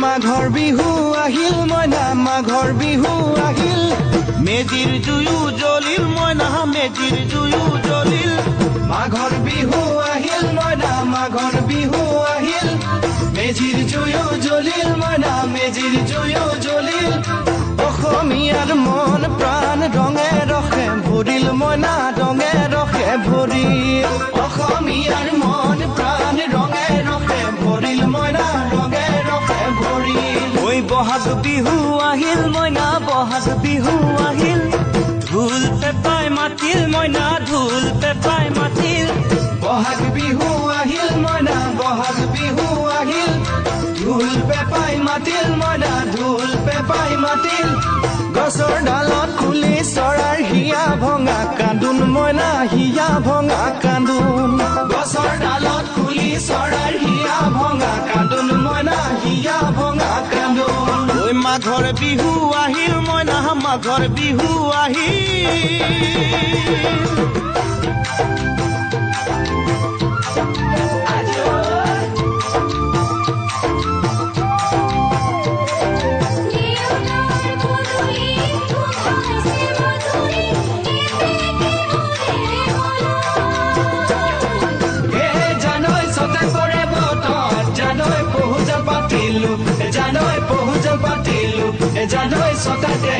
মাঘৰ বিহু আহিল মইনা, মাঘৰ বিহু আহিল। মেজিৰ জুয়ো জ্বলিল মইনা, মেজিৰ জুয়ো জ্বলিল। মাঘৰ বিহু আহিল মইনা, মাঘৰ বিহু আহিল। মেজিৰ জুয়ো জ্বলিল মইনা, মেজিৰ জুয়ো জ্বলিল। অসমীয়াৰ মন প্ৰাণ ৰঙে ৰসে ভৰিল মইনা, ৰঙে ৰসে ভৰিল। অসমীয়াৰ মন প্ৰাণ ৰঙে ৰসে ভৰিল মইনা, ৰঙে ৰসে ভৰিল। ঐ বহাগ বিহু আহিল মইনা, বহাগ বিহু আহিল। ঢোল পেপাই মাতিল মইনা, ঢোল পেপাই মাতিল। বহাগ বিহু আহিল মইনা, বহাগ বিহু আহিল। ঢোল পেপাই মাতিল মইনা, ঢোল পেপাই মাতিল। গছৰ ডালত কুলি চৰাইৰ হিয়া ভঙা কান্দোন মইনা, হিয়া ভঙা কান্দোন। গছৰ ডালত কুলি চৰাইৰ হিয়া ভঙা কান্দোন মইনা, হিয়া ভঙা কান্দোন। ঐ মাঘৰ বিহু আহিল মইনা, মাঘৰ বিহু আহিল। দেউতাৰ পদূলি গোন্ধাইছে মধুৰি, এতেকে মনেৰে বলা। এ জানৈ চতে পৰে বতৰ, জানৈ পহুজাল পাতিলো, জানৈ পহুজাল পাতিলো, জানৈ চতাতে